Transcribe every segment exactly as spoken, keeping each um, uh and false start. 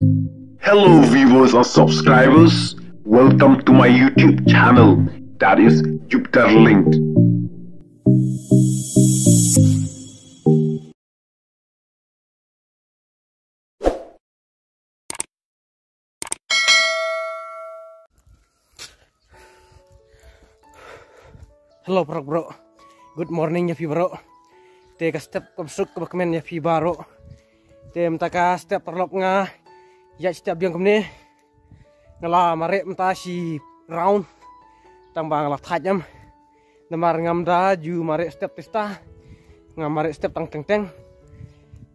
Hello viewers and subscribers, welcome to my YouTube channel, that is Jupiter Linked. Hello paralok bro. Good morning ïa phi bro. Te ka step ka bsuk ka bakmen ïa phi bro. Te mynta ka step paralok nga ïa step biang kumne. Nga la mareh mynta shi round. Tang ba nga la thait em. Namar ngam da ju mareh step tista. Nga mareh step tang teng teng.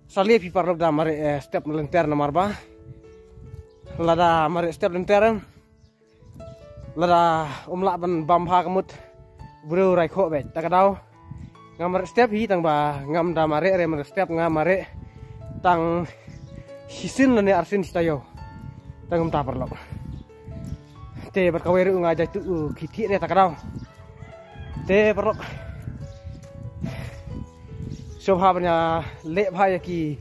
Sa leh phi paralok da mareh eh, step lynter namar ba lada mareh step lynter em. Lada um lah ban bam bha ka mut. Briew rai khoh beit ta ka daw. Nga mareh step hi tang ba ngam da mareh re mareh step nga mareh tang shisien lane arsien shi taïew. Tang um ta paralok. Te bad kawei ruh nga jai tu u ki thiah re ta ka daw. Te paralok. Sngewbha ban ïa leh bha ïa ki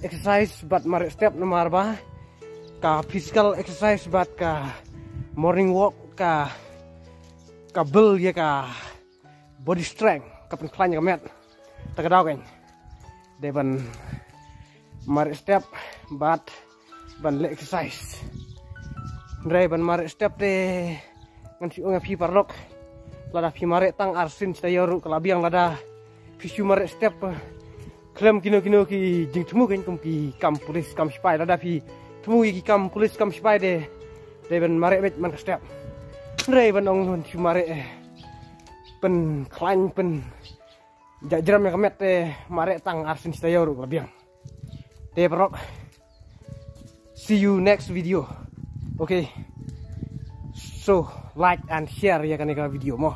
exercise bad mareh step namar ba ka physical exercise bad ka morning walk ka ka build ïa ka body strength ka pynkhlaiñ ïa ka met. Ta ka daw kan. Dei ban mareh step bad ban leh exercise. Hynrei ban mareh step te ngan shu ong ïa phi paralok. Lada phi mareh tang arsien shi taïew ruh ka la biang lada phi shu mareh step. Khlem kino kino ki jingthmu kan kum ki kam pulit kam sipai lada phi thmu ïa ki kam pulit kam sipai de. Dei ban mareh beit man ka step. Hynrei ban ong ban shu mareh eh. Pynkhlaiñ pyn jajrem ïa ka met te mareh tang arsien shi taïew ruh ka la biang. Te paralok. See you next video. Okay. So like and share ïa kane ka video mo.